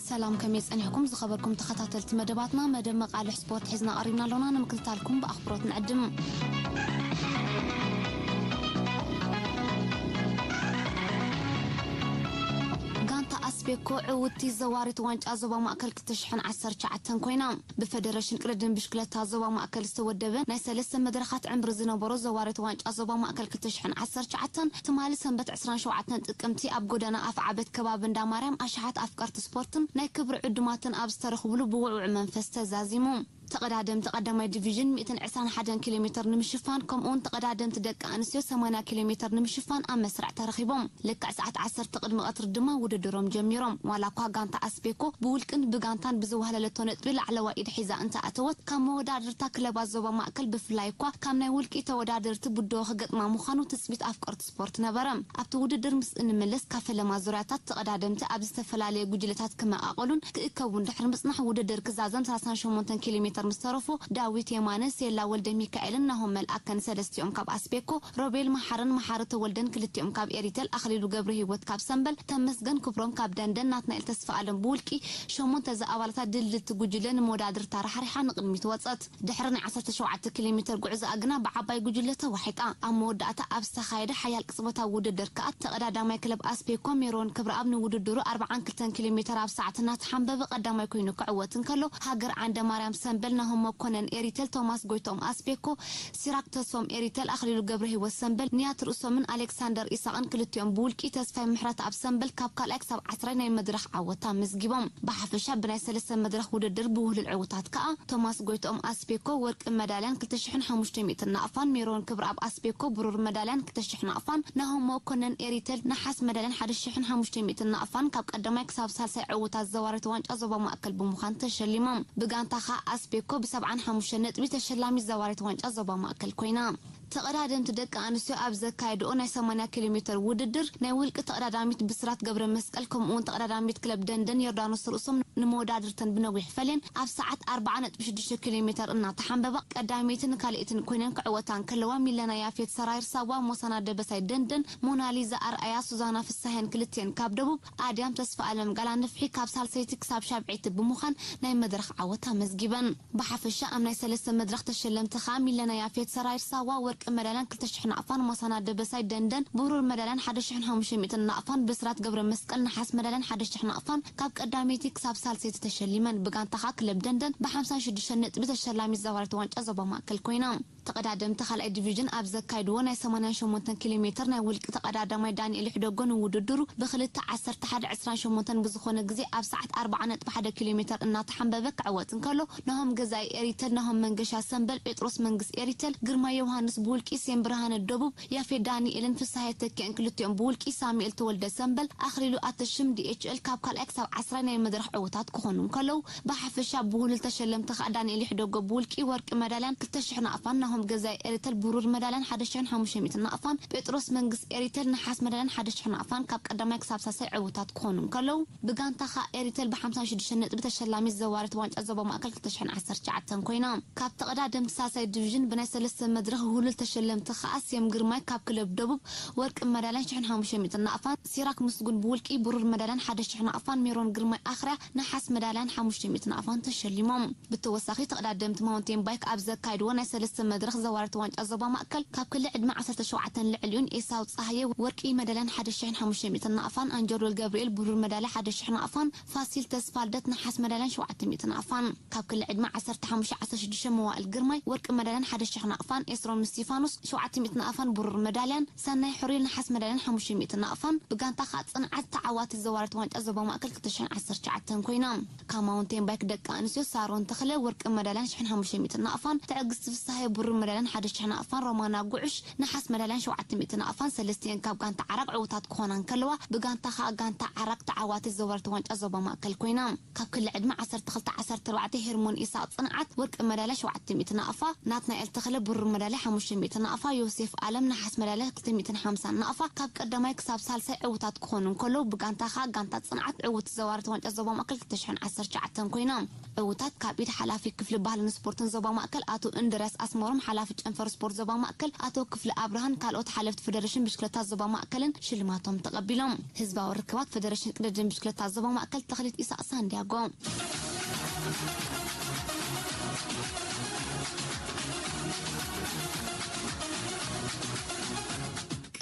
ሰላም፣ ከመይ ጸኒሕኩም ዝኸበርኩም ተኸታተልቲ መደባትና? መደብ መቓልሕ ስፖርት ሒዝና ቀሪብና ኣሎና፣ ንምክትታልኩም ብኣኽብሮት ንዕድም። ጋንታ ኣስቤኮ ዕውቲ ዘዋሪት ዋንጫ ዞባ ማእከል ክልተ ሽሕን ዓሰርተ ትሽዓተን ኮይና። ብፈደረሽን ቅድድም ብሽክለታ ዞባ ማእከል ዝተወደበ ናይ ሰለስተ መድረኻት ዕምሪ ዝነበሮ ዘዋሪት ዋንጫ ዞባ ማእከል ክልተ ሽሕን ዓሰርተ ትሽዓተን ትማሊ ሰንበት ዕስራን ሸውዓተን ጥቅምቲ ኣብ ጎደና ኣፍዓበት ከባቢ እንዳ ማርያም ኣሽሓት ኣፍቀርቲ ስፖርትን ናይ ክብሪ ዕዱማትን ኣብ ዝተረኽብሉ ብውዕውዕ መንፈስ ተዛዚሙ። ተቐዳደምቲ ቀዳማይ ዲቪዥን ሚእትን ዕስራን ሓደን ኪሎ ሜትር ንምሽፋን፣ ከምኡውን ተቐዳደምቲ ደቂ ኣንስትዮ ሰማንያ ኪሎ ሜትር ንምሽፋን ኣብ መስርዕ ተረኺቦም። ልክዕ ሰዓት ዓሰርተ ቅድሚ ቀትሪ ድማ ውድድሮም ጀሚሮም። ዋላ እኳ ጋንታ ኣስቤኮ ብውልቅን ብጋንታን ብዝዋህለለቶ ነጥቢ ላዕለዋይ ኢድ ሒዛ እንተኣተወት፣ ካብ መወዳድርታ ክለባት ዞባ ማእከል ብፍላይ እኳ ካብ ናይ ውልቂ ተወዳደርቲ ብድሆ ክገጥማ ምዃኑ ትጽቢት ኣፍቀርቲ ስፖርት ነበረ። ኣብቲ ውድድር ምስ እንምለስ፣ ካብ ፈለማ ዙርያታት ተቐዳደምቲ ኣብ ዝተፈላለየ ጉጅለታት ክመቓቐሉን ክእከቡን ድሕሪ ምጽናሕ፣ ውድድር ክዛዘም ሰላሳን ሸሞንተን ኪሎ ሜትር ምስ ተረፎ፣ ዳዊት የማነ፣ ሴላ ወልደ ሚካኤልን ናሆም መልኣከን ሰለስቲኦም ካብ ኣስቤኮ፣ ሮቤል መሓርን መሓሪ ተወልደን ክልቲኦም ካብ ኤሪተል፣ ኣኽሊሉ ገብረ ህይወት ካብ ሰምበል፣ ተመስገን ክብሮም ካብ ደንደን፣ ናትናኤል ተስፋ ኣለም ብውልቂ ሸሞንተ ዝኣባላታ ድልድልቲ ጉጅለ ንመወዳድርታ ራሕሪሓ ንቕድሚት ወጸት። ድሕሪ ናይ ዓሰርተ ሸውዓተ ኪሎ ሜትር ጉዕዞኣ ግና ብዓባይ ጉጅለ ተዋሒጣ። ኣብ መወዳእታ ኣብ ዝተኻየደ ሓያል ቅጽበታዊ ውድድር ከኣ ተቐዳዳማይ ክለብ ኣስቤኮ ሜሮን ክብረኣብ ንውድድሩ ኣርባዓን ክልተን ኪሎ ሜትር ኣብ ሰዓት እናተሓንበበ ቀዳማይ ኮይኑ ክዕወት እንከሎ፣ ሃገር ዓንደ ማርያም ሰምበል ናሆም መኮነን ኤሪተል፣ ቶማስ ጎይትኦም ኣስቤኮ፣ ሲራክ ተስፎም ኤሪተል፣ ኣኽሊሉ ገብረ ህይወት ሰምበል፣ ንያት ርእሶምን ኣሌክሳንደር ኢሳቕን ክልቲኦም ብውልቂ፣ ተስፋይ ምሕረት ኣብ ሰምበል ካብ ካልኣይ ክሳብ ዓስራይ ናይ መድረኽ ዓወት ኣመዝጊቦም። ብሓፈሻ ብናይ ሰለስተ መድረኽ ውድድር ብውህሉል ዕውታት ከኣ ቶማስ ጎይትኦም ኣስቤኮ ወርቂ መዳልያን ክልተ ሽሕን ሓሙሽተ ሚእትን ናቕፋን፣ ሜሮን ክብረኣብ ኣስቤኮ ብሩር መዳልያን ክልተ ሽሕ ናቕፋን፣ ናሆም መኮነን ኤሪተል ነሓስ መዳልያን ሓደ ሽሕን ሓሙሽተ ሚእትን ናቕፋን ካብ ቀዳማይ ክሳብ ሳልሳይ ዕውታት ዘዋሪት ዋንጫ ዞባ ማእከል ብምዃን ተሸሊሞም። ብጋንታ ከኣ ኣስቤኮ ብሰብዓን ሓሙሽተን ነጥቢ ተሸላሚት ዘዋሪት ዋንጫ ዞባ ማእከል ኮይና። ተቐዳደምቲ ደቂ ኣንስትዮ ኣብ ዘካየድኦ ናይ ሰማንያ ኪሎ ሜትር ውድድር፣ ናይ ውልቂ ተቐዳዳሚት ብስራት ገብረ መስቀል ከምኡውን ተቐዳዳሚት ክለብ ደንደን ዮርዳኖስ ርእሶም ንመወዳድርተን ብነዊሕ ፈልየን ኣብ ሰዓት ኣርባዓ ነጥቢ ሽዱሽተ ኪሎ ሜትር እናተሓንበባ ቀዳመይትን ካልኣይትን ኮይነን ክዕወታ እንከለዋ፣ ሚለና ያፌት፣ ሰራይር ሳዋ፣ ሞሳና ደበሳይ ደንደን፣ ሞናሊዛ ኣርኣያ፣ ሱዛና ፍሳሄን ክልቲኤን ካብ ደቡብ፣ ኣድያም ተስፋ ኣለም ጋላ ንፍሒ ካብ ሳልሰይቲ ክሳብ ሻብዐይቲ ብምዃን ናይ መድረኽ ዓወት ኣመዝጊበን። ብሓፈሻ ኣብ ናይ ሰለስተ መድረኽ ተሸለምቲ ከኣ ሚለና ያፌት፣ ሰራይር ሳዋ፣ ወርቂ መዳልያን ክልተ ሽሕ ናቕፋን፣ ሞሳና ደበሳይ ደንደን ብሩር መዳልያን ሓደ ሽሕን ሓሙሽተ ሚእትን ናቕፋን፣ ብስራት ገብረ መስቀል ነሓስ መዳልያን ሓደ ሽሕ ናቕፋን ካብ ቀዳመይቲ ክሳብ ሳልሰይቲ ተሸሊመን። ብጋንታ ከኣ ክለብ ደንደን ብሓምሳን ሽዱሽተን ነጥቢ ተሸላሚት ዘዋሪት ዋንጫ ዞባ ማእከል ኮይና። ተቐዳደምቲ ካልኣይ ዲቪዥን ኣብ ዘካይድዎ ናይ ሰማንያን ሸሞንተን ኪሎ ሜትር ናይ ውልቂ ተቐዳዳማይ ዳንኤል ይሕደጎ ንውድድሩ ብክልተ ዓሰርተ ሓደ ዕስራን ሸሞንተን ብዝኾነ ግዜ ኣብ ሰዓት ኣርባዓ ነጥቢ ሓደ ኪሎ ሜትር እናተሓንበበ ክዕወት እንከሎ፣ ናሆም ገዛኢ ኤሪተል፣ ናሆም መንገሻ ሰምበል፣ ጴጥሮስ መንግስ ኤሪተል፣ ግርማ ዮሃንስ ብውልቂ፣ ሴም ብርሃነ ደቡብ፣ ያፌት ዳንኤልን ፍስሃየ ተኪአን ክልቲኦም ብውልቂ፣ ሳሙኤል ተወልደ ሰምበል፣ ኣኽሊሉ ኣተሽም ዲኤችኤል ካብ ካልኣይ ክሳብ ዓስራይ ናይ መድረኽ ዕውታት ክኾኑ እንከለዉ፣ ብሓፈሻ ብውህሉል ተሸለምቲ ከኣ ዳንኤል ይሕደጎ ብውልቂ ወርቂ መዳልያን ክልተ ሽሕ ናቕፋን፣ ናሆም ገዛኢ ኤሪተል ብሩር መዳልያን ሓደ ሽሕን ሓሙሽተ ሚእትን ናቕፋን፣ ጴጥሮስ መንግስ ኤሪተል ነሓስ መዳልያን ሓደ ሽሕ ናቕፋን ካብ ቀዳማይ ክሳብ ሳልሳይ ዕውታት ክኾኑ እንከለዉ፣ ብጋንታ ከኣ ኤሪተል ብሓምሳን ሽዱሽተን ነጥቢ ተሸላሚት ዘዋሪት ዋንጫ ዞባ ማእከል ክልተ ሽሕን ዓሰርተ ትሽዓተን ኮይና። ካብ ተቐዳደምቲ ሳልሳይ ዲቪዥን ብናይ ሰለስተ መድረኽ ውህሉል ተሸለምቲ ከኣ ስየም ግርማይ ካብ ክለብ ደቡብ ወርቂ መዳልያን ሽሕን ሓሙሽተ ሚእትን ናቕፋን፣ ሲራክ ምስጉን ብውልቂ ብሩር መዳልያን ሓደ ሽሕ ናቕፋን፣ ሜሮን ግርማይ ኣኽርያ ነሓስ መዳልያን ሓሙሽተ ሚእቲ ናቕፋን ተሸሊሞም። ብተወሳኺ ተቐዳደምቲ ማውንቴን ባይክ ኣብ ዘካይድዎ ናይ ሰለስተ መድረኽ ዘዋሪት ዋንጫ ዞባ ማእከል ካብ ክሊ ዕድመ ዓሰርተ ሸውዓተን ልዕሊኡን ኤሳው ጸሃየ ወርቂ መዳልያን ሓደ ሽሕን ሓሙሽተ ሚእትን ናቕፋን፣ ኣንጀሎ ገብርኤል ብሩር መዳልያ ሓደ ሽሕ ናቕፋን፣ ፋሲል ተስፋልደት ነሓስ መዳልያን ሸውዓተ ሚእቲ ናቕፋን። ካብ ክሊ ዕድመ ዓሰርተ ሓሙሽተ ዓሰርተ ሽዱሽተ መዋእል ግርማይ ወርቂ መዳልያን ሓደ ሽሕ ናቕፋን፣ ኤስሮም እስቲፋኖስ ሸውዓተ ሚእቲ ናቕፋን ብሩር መዳልያን፣ ሰናይ ሕሩይ ነሓስ መዳልያን ሓሙሽተ ሚእቲ ናቕፋን፣ ብጋንታ ከኣ ጽንዓት ተዓዋቲ ዘዋሪት ዋንጫ ዞባ ማእከል ክልተ ሽሕን ዓሰርተ ትሽዓተን ኮይና። ካብ ማውንቴን ባይክ ደቂ ኣንስትዮ ሳሮን ተኽለ ወርቂ መዳልያን ሽሕን ሓሙሽተ ሚእቲ ናቕፋን፣ ትዕግስቲ ፍስሃየ ብሩር መዳልያን ሓደ ሽሕ ናቕፋን፣ ሮማና ጉዕሽ ነሓስ መዳልያን ሸውዓተ ሚእቲ ናቕፋን ሰለስቲኤን ካብ ጋንታ ዓራግ ዕውታት ክኾና እንከለዋ፣ ብጋንታ ከኣ ጋንታ ዓራግ ተዓዋቲ ዘዋሪት ዋንጫ ዞባ ማእከል ኮይና። ካብ ክሊ ዕድመ ዓሰርተ ክልተ ዓሰርተ ኣርባዕተ ሄርሞን ኢሳቕ ጽንዓት ወርቂ መዳልያ ሸውዓተ ሚእቲ ናቕፋ፣ ናትናኤል ተኽለ ብሩር መዳልያ ሓሙሽተ ሚእቲ ናቕፋ፣ ዮሴፍ ኣለም ነሓስ መዳልያ ክልተ ሚእትን ሓምሳን ናቕፋ ካብ ቀዳማይ ክሳብ ሳልሳይ ዕውታት ክኾኑ እንከለዉ፣ ብጋንታ ከኣ ጋንታ ጽንዓት ዕውቲ ዘዋሪት ዋንጫ ዞባ ማእከል ክልተ ሽሕን ዓሰርተ ትሽዓተን ኮይና። ዕውታት ካብ ኢድ ሓላፊ ክፍሊ ባህልን ስፖርትን ዞባ ማእከል ኣቶ እንድርያስ ኣስመሮም ሓላፊ ጨንፈር ስፖርት ዞባ ማእከል ኣቶ ክፍለ ኣብርሃን ካልኦት ሓለፍቲ ፌደሬሽን ብሽክለታ ዞባ ማእከልን ሽልማቶም ተቐቢሎም። ህዝባዊ ርክባት ፌደሬሽን ቅድድም ብሽክለታ ዞባ ማእከል ተኽሊት ኢሳቕ ሳንዲያጎ።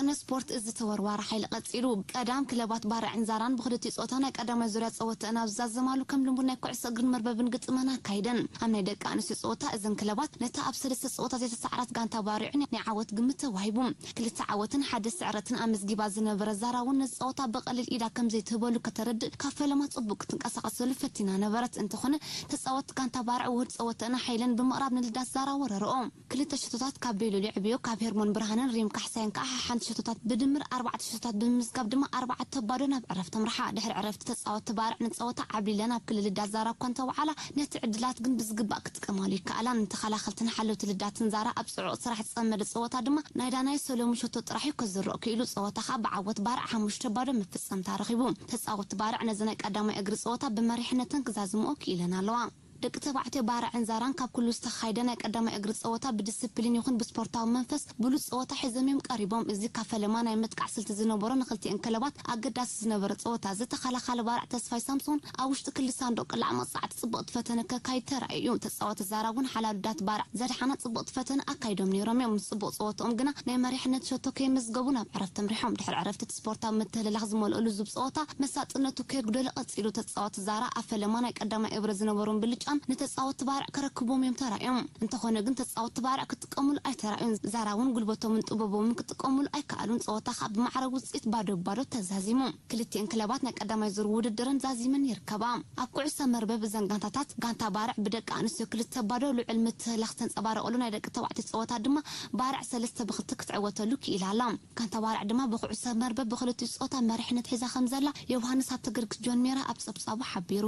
ቅነ ስፖርት እዚ ተወርዋሪ ሓይሊ ቀጺሉ። ቀዳም ክለባት ባርዕን ዛራን ብክልቲኡ ጾታ ናይ ቀዳማይ ዙርያ ጸወተአን ኣብ ዝዛዘማሉ ከም ልሙድ ናይ ኩዕሶ እግርን መርበብን ግጥመን ኣካይደን። ኣብ ናይ ደቂ ኣንስትዮ ጸወታ እዘን ክለባት ነታ ኣብ ሰለስተ ጸወታ ዘይተሰዓረት ጋንታ ባርዑ ናይ ዓወት ግምት ተዋሂቡ። ክልተ ዓወትን ሓደ ስዕረትን ኣመዝጊባ ዝነበረ ዛራ እውን ነዚ ጸወታ ብቐሊል ኢዳ ከም ዘይትህበሉ ከተረድእ ካብ ፈለማ ጽቡቕ ክትንቀሳቐሰሉ ፈቲና ነበረት። እንተኾነ ተጻወት ጋንታ ባርዕ ውሁድ ጸወተአን ሓይለን ብምቕራብ ንልዳት ዛራ ወረርኦ። ክልተ ሸቶታት ካብ ቤሉል ይዕብዮ፣ ካብ ሄርሞን ብርሃንን ሪም ካሕሳይን ከኣ ሓንቲ ሸቶታት ብድምር ኣርባዕተ ሸቶታት ብምምዝጋብ ድማ ኣርባዕተ ባዶ ናብ ዕረፍቲ ኣምርሓ። ድሕሪ ዕረፍቲ ተጻወትቲ ባርዕ ንጸወታ ዓብሊለን ኣብ ክልል ልዳት ዛራ እኳ እንተወዓላ ነቲ ዕድላት ግን ብዝግባእ ክጥቀማሉ ይከኣላን። ንተኸላኸልትን ሓለውቲ ልዳትን ዛራ ኣብ ጽዑቕ ስራሕ ዝጸመደ ጸወታ ድማ ናይ ዳናይ ሰሎሙ ሸቶ ጥራሕ እዩ ከዝርኦ ክኢሉ። ጸወታ ከኣ ብዓወት ባርዕ ሓሙሽተ ባዶ መፍጸምታ ረኺቡ። ተጻወትቲ ባርዕ ነዚ ናይ ቀዳማይ እግሪ ጸወታ ብመሪሕነተን ክዛዝምኦ ክኢለን ኣለዋ። ደቂ ተባዕትዮ ባርዕን ዛራን ካብ ኩሉ ዝተኻየደ ናይ ቀዳማይ እግሪ ጸወታ ብዲስፕሊን ይኹን ብስፖርታዊ መንፈስ ብሉጽ ጸወታ ሒዞም እዮም ቀሪቦም። እዚ ካብ ፈለማ ናይ ምጥቃዕ ስልቲ ዝነበሮ ንክልቲኤን ክለባት ኣገዳሲ ዝነበረ ጸወታ እዚ ተኸላኻሊ ባርዕ ተስፋይ ሳምሶን ኣብ ውሽጢ ክልተ ሳንዱቕ ቅላዕ መቕጻዕቲ ጽቡቕቲ ፈተነ ከካይድ ተራእዩ እዩ። ተጻወቲ ዛራ እውን ሓላሉዳት ባርዕ ዘድሓና ጽቡቕቲ ፈተነ ኣካይዶም ነይሮም እዮም። ምስ ጽቡቕ ጸወትኦም ግና ናይ መሪሕነት ሸቶ ከየመዝገቡ ናብ ዕረፍቲ ኣምሪሖም። ድሕሪ ዕረፍቲ እቲ ስፖርታዊ ምትህልላኽ ዝመልኦ ልዙብ ጸወታ መሳጥነቱ ከየጉደለ ቀጺሉ። ተጻወቲ ዛራ ኣብ ፈለማ ናይ ቀዳማይ እብረ ዝነበሮም ብልጫን ንተጻወቲ ባርዕ ከረክቦም እዮም ተራእዮም። እንተኾነ ግን ተጻወቲ ባርዕ ክጥቀሙሉ ኣይተራእዩን። ዛራ እውን ጉልበቶምን ጥበቦምን ክጥቀሙሉ ኣይከኣሉን። ጸወታ ከኣ ብማዕረ ውጽኢት ባዶ ባዶ ተዛዚሙ። ክልቲኤን ክለባት ናይ ቀዳማይ ዙር ውድድረን ዛዚመን ይርከባ። ኣብ ኩዕሶ መርበብ እዘን ጋንታታት ጋንታ ባርዕ ብደቂ ኣንስትዮ ክልተ ባዶ ልዑል ምትህላኽ ዝተንጸባረቐሉ ናይ ደቂ ተባዕትዮ ጸወታ ድማ ባርዕ ሰለስተ ብክልተ ክትዕወተሉ ክኢላ ኣላ። ጋንታ ባርዕ ድማ ብኩዕሶ መርበብ ብክልቲኡ ጾታ መሪሕነት ሒዛ ከም ዘላ ዮውሃንስ ሃብተገርግስ ጆን ሜራ ኣብ ጸብጻቡ ሓቢሩ።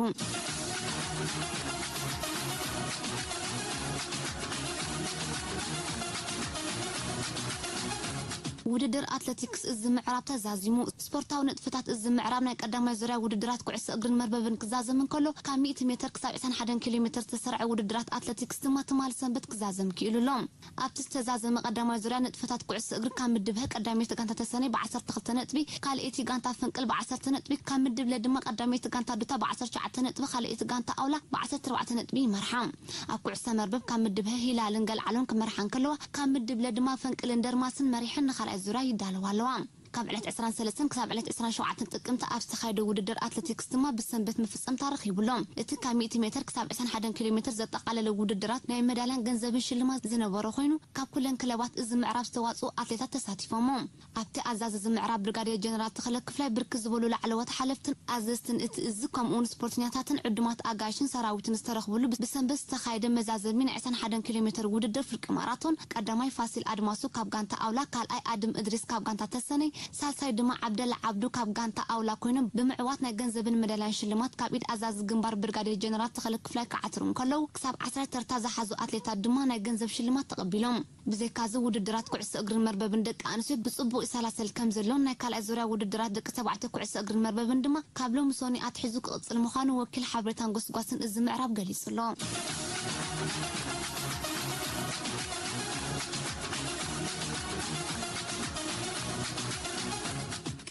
ውድድር ኣትለቲክስ እዚ ምዕራብ ተዛዚሙ። ስፖርታዊ ንጥፈታት እዚ ምዕራብ ናይ ቀዳማይ ዙርያ ውድድራት ኩዕሶ እግርን መርበብን ክዛዘም እንከሎ፣ ካብ ሚእቲ ሜትር ክሳብ ዕስራን ሓደን ኪሎ ሜትር ዝተሰርዐ ውድድራት ኣትለቲክስ ድማ ትማሊ ሰንበት ክዛዘም ክኢሉ ኣሎ። ኣብቲ ዝተዛዘመ ቀዳማይ ዙርያ ንጥፈታት ኩዕሶ እግሪ ካብ ምድብ ሀ ቀዳመይቲ ጋንታ ተሰነይ ብ ዓሰርተ ክልተ ነጥቢ፣ ካልኣይቲ ጋንታ ፈንቅል ብ ዓሰርተ ነጥቢ፣ ካብ ምድብ ለ ድማ ቀዳመይቲ ጋንታ ዱታ ብ ዓሰርተ ትሽዓተ ነጥቢ፣ ካልኣይቲ ጋንታ ኣውላ ብ ዓሰርተ ኣርባዕተ ነጥቢ ይመርሓ። ኣብ ኩዕሶ መርበብ ካብ ምድብ ሀ ሂላልን ገልዓሎን ክመርሓ እንከለዋ፣ ካብ ምድብ ለ ድማ ፈንቅልን ደርማስን መሪሐን ንኻልኣይ ዙርያ ይዳለዋ ኣለዋ። ካብ ዕለት ዕስራን ሰለስተን ክሳብ ዕለት ዕስራን ሸውዓተን ጥቅምቲ ኣብ ዝተኻየደ ውድድር ኣትሌቲክስ ድማ ብሰንበት መፈጸምታ ረኺቡ ኣሎ። እቲ ካብ ሚእቲ ሜትር ክሳብ ዕስራን ሓደን ኪሎ ሜትር ዘጠቓለለ ውድድራት ናይ መዳልያን ገንዘብን ሽልማት ዝነበሮ ኮይኑ፣ ካብ ኩለን ክለባት እዚ ምዕራብ ዝተዋጽኡ ኣትሌታት ተሳቲፎሞ። ኣብቲ ኣዛዚ እዚ ምዕራብ ብርጋዴር ጀነራል ተኽለ ክፍላይ ብርክት ዝበሉ ላዕለዎት ሓለፍትን ኣዘዝትን እቲ እዚ ከምኡውን ስፖርተኛታትን ዕዱማት ኣጋይሽን ሰራዊትን ዝተረኽብሉ ብሰንበት ዝተኻየደ መዛዘሚ ናይ ዕስራን ሓደን ኪሎ ሜትር ውድድር ፍርቂ ማራቶን ቀዳማይ ፋሲል ኣድማሱ ካብ ጋንታ ኣውላ፣ ካልኣይ ኣድም እድሪስ ካብ ጋንታ ተሰነይ፣ ሳልሳይ ድማ ዓብደላ ዓብዱ ካብ ጋንታ ኣውላ ኮይኖም ብምዕዋት ናይ ገንዘብን መዳልያን ሽልማት ካብ ኢድ ኣዛዚ ግንባር ብርጋዴር ጀነራል ተኽለ ክፍላይ ክዓትሩ እንከለዉ፣ ክሳብ ዓስራይ ተርታ ዝሓዙ ኣትሌታት ድማ ናይ ገንዘብ ሽልማት ተቐቢሎም። ብዘይካዚ ውድድራት ኩዕሶ እግርን መርበብን ደቂ ኣንስትዮ ብጽቡቕ ይሰላሰል ከም ዘሎን ናይ ካልኣይ ዙርያ ውድድራት ደቂ ተባዕትዮ ኩዕሶ እግርን መርበብን ድማ ካብ ሎሚ ሰኑይ ኣትሒዙ ክቕጽል ምዃኑ ወኪል ሓበሬታን ጎስጓስን እዚ ምዕራብ ገሊጹ ኣሎ።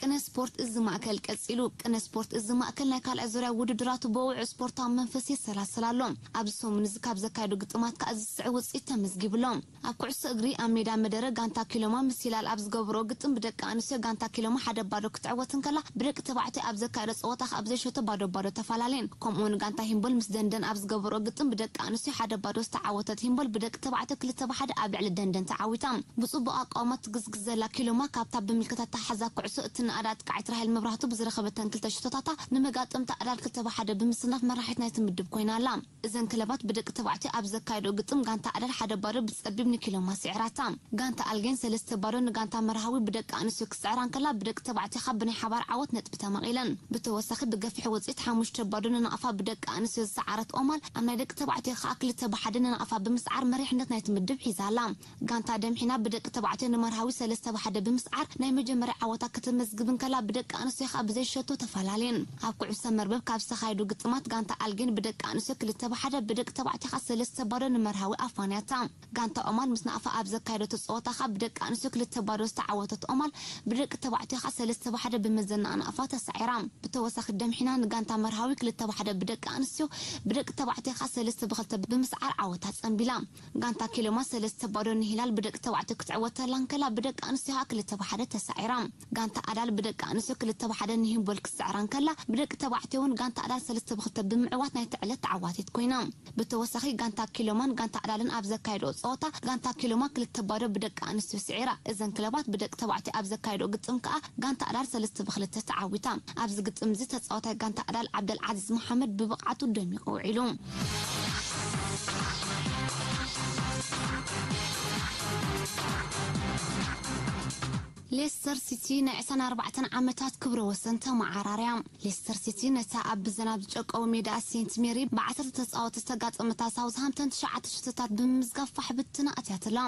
ቅነ ስፖርት እዚ ማእከል ቀጺሉ። ቅነ ስፖርት እዚ ማእከል ናይ ካልኣይ ዙርያ ውድድራቱ ብውዑይ ስፖርታዊ መንፈስ የሰላስል ኣሎ። ኣብዚ ሰሙን እዚ ካብ ዘካየዱ ግጥማት ከኣ ዝስዕብ ውጽኢት ተመዝጊቡ ኣሎ። ኣብ ኩዕሶ እግሪ ኣብ ሜዳ መደረ ጋንታ ኪሎማ ምስ ሂላል ኣብ ዝገብሮ ግጥም ብደቂ ኣንስትዮ ጋንታ ኪሎማ ሓደ ባዶ ክትዕወት እንከላ፣ ብደቂ ተባዕትዮ ኣብ ዘካየዶ ጸወታ ከኣ ብዘይሸቶ ባዶ ባዶ ተፈላለየን። ከምኡ እውን ጋንታ ሂምቦል ምስ ደንደን ኣብ ዝገብሮ ግጥም ብደቂ ኣንስትዮ ሓደ ባዶ ዝተዓወተት ሂምቦል ብደቂ ተባዕትዮ ክልተ ብሓደ ኣብ ልዕሊ ደንደን ተዓዊታ። ብጽቡቕ ኣቃውማ ትግዝግዝ ዘላ ኪሎማ ካብታ ብምልክት ኣተሓሕዛ ኩዕሶ እትነኣድ ኣጥቃዒት ራሄል መብራህቱ ብዝረኸበተን ክልተ ሽቶታታ ንመጋጥምታ ኣዳል ክልተ ብሓደ ብምስናፍ መራሒት ናይቲ ምድብ ኮይና ኣላ። እዘን ክለባት ብደቂ ተባዕትዮ ኣብ ዘካየድኦ ግጥም ጋንታ ኣዳል ሓደ ባዶ ብጸቢብ ንኪሎማ ስዒራታ። ጋንታ ኣልጌን ሰለስተ ባዶ ንጋንታ መርሃዊ ብደቂ ኣንስትዮ ክስዕራ እንከላ፣ ብደቂ ተባዕትዮ ካብ ብናይ ሓባር ዓወት ነጥቢ ተማቒለን። ብተወሳኺ ብገፊሕ ውጽኢት ሓሙሽተ ባዶ ንናቕፋ ብደቂ ኣንስትዮ ዝሰዓረት ኦማል፣ ኣብ ናይ ደቂ ተባዕትዮ ከኣ ክልተ ብሓደ ንናቕፋ ብምስዓር መሪሕነት ናይቲ ምድብ ሒዛ ኣላ። ጋንታ ደምሒና ብደቂ ተባዕትዮ ንመርሃዊ ሰለስተ ብሓደ ብምስዓር ናይ መጀመርያ ዓወታ ከተመዝግብ እንከላ፣ ብደቂ ኣንስትዮ ከኣ ብዘይሸቶ ተፈላለየን። ኣብ ኩዕሶ መርበብ ካብ ዝተኻየዱ ግጥማት ጋንታ ኣልጌን ብደቂ ኣንስትዮ ክልተ ብሓደ ብደቂ ተባዕትዮ ከኣ ሰለስተ ባዶ ንመርሃዊ ኣፋንያታ። ጋንታ ኦማን ምስ ናቕፋ ኣብ ዘካየደቶ ጸወታ ከኣ ብደቂ ኣንስትዮ ክልተ ባዶ ዝተዓወተት ኦማን ብደቂ ተባዕትዮ ከኣ ሰለስተ ብሓደ ብመዘና ናቕፋ ተሳዒራ። ብተወሳኺ ደምሒና ንጋንታ መርሃዊ ክልተ ብሓደ ብደቂ ኣንስትዮ ብደቂ ተባዕትዮ ከኣ ሰለስተ ብክልተ ብምስዓር ዓወታ ጸንቢላ። ጋንታ ኪሎማ ሰለስተ ባዶ ንሂላል ብደቂ ተባዕትዮ ክትዕወተላ እንከላ ብደቂ ኣንስትዮ ከኣ ክልተ ብሓደ ተሳዒራ። ጋንታ ኣዳል ብደቂ ኣንስትዮ ክልተ ብሓደ ንሂምቦል ክትስዕራ እንከላ ብደቂ ተባዕትዮ እውን ጋንታ ኣዳል ሰለስተ ብክልተ ብምዕዋት ናይቲ ዕለት ተዓዋቲት ኮይና። ብተወሳኺ ጋንታ ኪሎማን ጋንታ ኣዳልን ኣብ ዘካየድኦ ጸወታ ጋንታ ኪሎማ ክልተ ባዶ ብደቂ ኣንስትዮ ስዒራ። እዘን ክለባት ብደቂ ተባዕትዮ ኣብ ዘካየድኦ ግጥም ከኣ ጋንታ ኣዳል ሰለስተ ብክልተ ተዓዊታ። ኣብዚ ግጥም እዚ ተጻዋታይ ጋንታ ኣዳል ዓብደል ዓዚዝ መሓመድ ብብቕዓቱ ደሚቑ ውዒሉ። ሌስተር ሲቲ ናይ ዕስራን ኣርባዕተን ዓመታት ክብረ ወሰን ተመዓራርያ። ሌስተር ሲቲ ነታ ኣብ ብዝናብ ዝጨቀው ሜዳ ሴንት ሜሪ ብዓሰርተ ተጻወቲ ዝተጋጠመታ ሳውዝሃምፕተን ትሽዓተ ሽቶታት ብምምዝጋብ ፋሕ ብትና ኣትያትላ።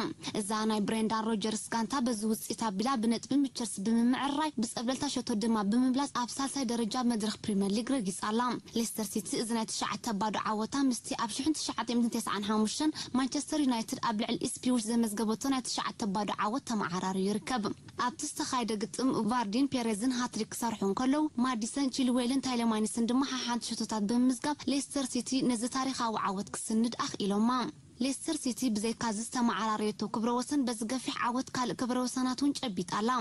እዛ ናይ ብሬንዳን ሮጀርስ ጋንታ በዚ ውጽኢት ኣቢላ ብነጥቢ ምስ ቸልሲ ብምምዕርራይ ብጸብለልታ ሸቶ ድማ ብምብላጽ ኣብ ሳልሳይ ደረጃ መድረኽ ፕሪምየር ሊግ ረጊጻ ኣላ። ሌስተር ሲቲ እዚ ናይ ትሽዓተ ባዶ ዓወታ ምስቲ ኣብ ሽሕን ትሽዓተ ሚእትን ተስዓን ሓሙሽተን ማንቸስተር ዩናይትድ ኣብ ልዕሊ ኢፕስዊች ዘመዝገበቶ ናይ ትሽዓተ ባዶ ዓወት ተመዓራርዩ ይርከብ። ኣብቲ ዝተኻየደ ግጥም ቫርዲን ፔሬዝን ሃትሪክ ክሰርሑ እንከለዉ ማዲሰን ቺልዌልን ታይለማኒስን ድማ ሓሓንቲ ሸቶታት ብምምዝጋብ ሌስተር ሲቲ ነዚ ታሪኻዊ ዓወት ክስንድ ኣኽኢሎማ። ሌስተር ሲቲ ብዘይካ እዚ ዝተመዓራረየቶ ክብረ ወሰን በዚ ገፊሕ ዓወት ካልእ ክብረ ወሰናት እውን ጨቢጣ ኣላ።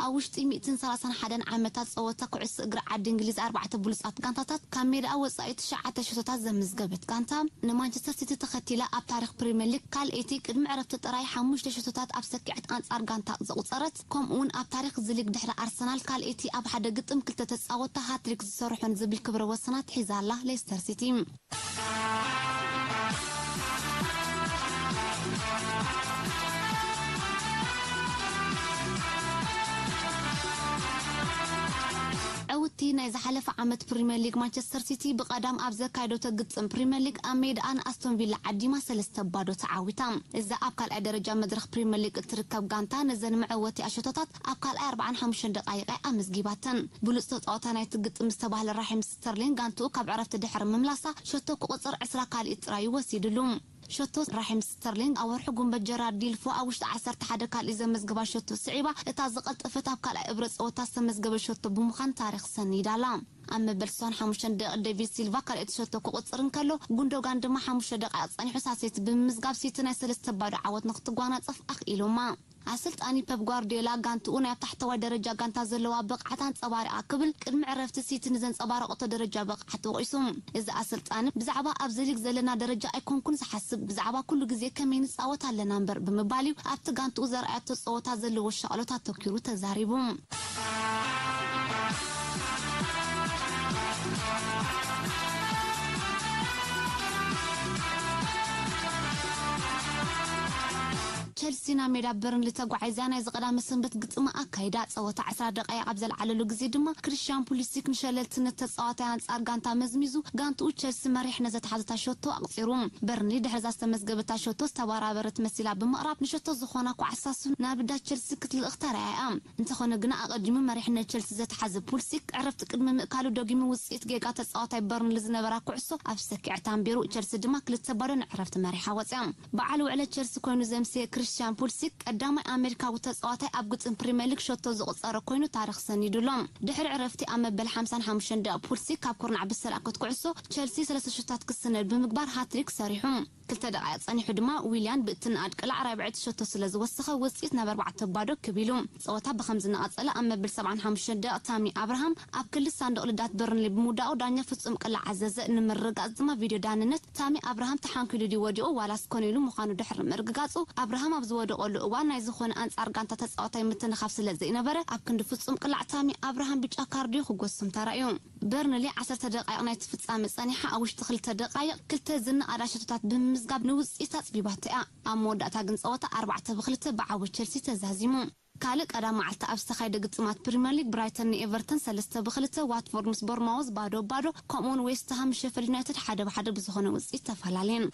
ኣብ ውሽጢ ሚእትን ሰላሳን ሓደን ዓመታት ጸወታ ኩዕሶ እግሪ ዓዲ እንግሊዝ ኣርባዕተ ብሉጻት ጋንታታት ካብ ሜዳኣ ወጻኢ ትሽዓተ ሸቶታት ዘምዝገበት ጋንታ ንማንቸስተር ሲቲ ተኸቲላ ኣብ ታሪኽ ፕሪምየር ሊግ ካልኣይቲ ቅድሚ ዕረፍቲ ጥራይ ሓሙሽተ ሸቶታት ኣብ ሰኪዐት ኣንጻር ጋንታ ዘቑጸረት ከምኡ እውን ኣብ ታሪኽ እዚ ሊግ ድሕሪ ኣርሰናል ካልኣይቲ ኣብ ሓደ ግጥም ክልተ ተጻወትታ ሃትሪክ ዝሰርሑን ዝብል ክብረ ወሰናት ሒዛ ኣላ ሌስተር ሲቲ። ዕውቲ ናይ ዝሓለፈ ዓመት ፕሪምየር ሊግ ማንቸስተር ሲቲ ብቐዳም ኣብ ዘካየደቶ ግጥም ፕሪምየር ሊግ ኣብ ሜዳኣ ንኣስቶን ቪላ ዓዲማ ሰለስተ ባዶ ተዓዊታ። እዛ ኣብ ካልኣይ ደረጃ መድረኽ ፕሪምየር ሊግ እትርከብ ጋንታ ነዘን መዕወቲ ኣሸቶታት ኣብ ካልኣይ ኣርባዓን ሓሙሽተን ደቓይቕ ኣመዝጊባተን። ብሉጽ ተጻዋታይ ናይቲ ግጥም ዝተባህለ ራሒም ስተርሊንግ ጋንትኡ ካብ ዕረፍቲ ድሕሪ ምምላሳ ሸቶ ክቑጽር ዕስራ ካልኢት ጥራይ ወሲድሉ። ሸቶ ራሒም ስተርሊንግ ኣብ ወርሒ ጉንበት ጀራርድ ዲልፎ ኣብ ውሽጢ ዓሰርተ ሓደ ካልኢት ዘመዝገባ ሸቶ ስዒባ እታ ዝቐልጠፈት ኣብ ካልኣይ እብረ ጸወታ ዝተመዝገበ ሸቶ ብምዃን ታሪኽ ሰኒዳ ኣላ። ኣብ መበል ስሳን ሓሙሽተን ደቂቕ ዴቪድ ሲልቫ ካልኣይቲ ሸቶ ክቑጽር እንከሎ ጉንዶጋን ድማ ሓሙሽተ ደቃይቕ ጸኒሑ ሳሴቲ ብምምዝጋብ ሲቲ ናይ ሰለስተ ባዶ ዓወት ንክትጓናጸፍ ኣኽኢሎማ። ኣሰልጣኒ ፐፕ ጓርዲዮላ ጋንትኡ ናይ ኣብ ታሕተዋይ ደረጃ ጋንታ ዘለዋ ብቕዓት ኣንጸባሪቓ ክብል ቅድሚ ዕረፍቲ ሲቲ ንዘንጸባረቐቶ ደረጃ ብቕዓት ወቒሱ። እዚ ኣሰልጣኒ ብዛዕባ ኣብዚ ሊግ ዘለና ደረጃ ኣይኮንኩን ዝሓስብ፣ ብዛዕባ ኩሉ ግዜ ከመይ ንጻወት ኣለና እምበር ብምባል እዩ ኣብቲ ጋንትኡ ዘርኣያቶ ጸወታ ዘለዎ ሻቕሎት ኣተኪሩ ተዛሪቡ። ቸልሲ ናብ ሜዳ በርንሊ ተጓዒዛ ናይዚ ቀዳመ ሰንበት ግጥማ ኣካይዳ። ጸወታ ዕስራ ደቃይቕ ኣብ ዘልዓለሉ ግዜ ድማ ክሪስቲያን ፑሊሲክ ንሸለልትነት ተጻዋታይ ኣንጻር ጋንታ መዝሚዙ ጋንትኡ ቸልሲ መሪሕነት ዘትሓዘታ ሸቶ ኣቕጺሩ። በርንሊ ድሕሪ እዛ ዝተመዝገበታ ሸቶ ዝተባራበረት መሲላ ብምቕራብ ንሸቶ ዝኾና ኳዕሳሱ ናብ ዳ ቸልሲ ክትልእኽ ተራእያ። እንተኾነ ግና ኣቐዲሙ መሪሕነት ቸልሲ ዘትሓዘ ፑልሲክ ዕረፍቲ ቅድሚ ምእካሉ ደጊሙ ውጽኢት ጌጋ ተጻዋታይ በርንሊ ዝነበራ ኩዕሶ ኣብ ሰኪዐት ኣንቢሩ። ቸልሲ ድማ ክልተ ባዶ ንዕረፍቲ መሪሓ ወጽያ። በዓል ውዕለት ቸልሲ ኮይኑ ዘምስየ ክሪስቲያን ፑልሲክ ቀዳማይ ኣሜሪካዊ ተጻዋታይ ኣብ ግጥም ፕሪምየር ሊግ ሸቶ ዝቑጸረ ኮይኑ ታሪኽ ሰኒዱ ኣሎ። ድሕሪ ዕረፍቲ ኣብ መበል ሓምሳን ሓሙሽተን ደቂቕ ፑልሲክ ካብ ኩርናዕ ብዝተላእከት ኩዕሶ ቸልሲ ሰለስተ ሸቶታት ክስነድ ብምግባር ሃትሪክ ሰሪሑ። ክልተ ደቃይቕ ጸኒሑ ድማ ዊልያን ብእቲ ንኣድ ቅላዕ ራብዐይቲ ሸቶ ስለ ዝወሰኸ ውጽኢት ናብ ኣርባዕተ ባዶ ክብ ኢሉ። ጸወታ ብኸምዚ እናቐጸለ ኣብ መበል ሰብዓን ሓሙሽተን ደቂቕ ታሚ ኣብርሃም ኣብ ክሊ ሳንዱቕ ልዳት በርንሊ ብምውዳቑ ዳኛ ፍጹም ቅላዕ ኣዘዘ። ንምርግጋጽ ድማ ቪድዮ ዳንነት ታሚ ኣብርሃም ተሓንኪሉ ድዩ ወዲቑ ዋላስ ኮነ ኢሉ ምዃኑ ድሕሪ ምርግጋጹ ኣብርሃም ኣብ ዝወደቐሉ እዋን ናይ ዝኾነ ኣንጻር ጋንታ ተጻዋታይ ምትንኻፍ ስለ ዘይነበረ ኣብ ክንዲ ፍጹም ቅላዕ ታሚ ኣብርሃም ብጫ ካርድ እዩ ክጎስም ተራእዩ። በርንሊ ዓሰርተ ደቃይቕ ናይቲ ፍጻመ ጸኒሓ ኣብ ውሽጢ ክልተ ደቃይቕ ክልተ ዝነኣዳ ሸቶታት ብምምዝጋብ ንውጽኢት ኣጽቢባቶ እያ። ኣብ መወዳእታ ግን ጸወታ ኣርባዕተ ብክልተ ብዓወት ቸልሲ ተዛዚሙ። ካልእ ቀዳም መዓልቲ ኣብ ዝተኻየደ ግጥማት ፕሪምየር ሊግ ብራይተን ንኤቨርተን ሰለስተ ብክልተ፣ ዋትፎርድ ምስ ቦርማውዝ ባዶ ባዶ፣ ከምኡውን ዌስትሃም ምስ ሸፈልድ ዩናይትድ ሓደ ብሓደ ብዝኾነ ውጽኢት ተፈላለየን።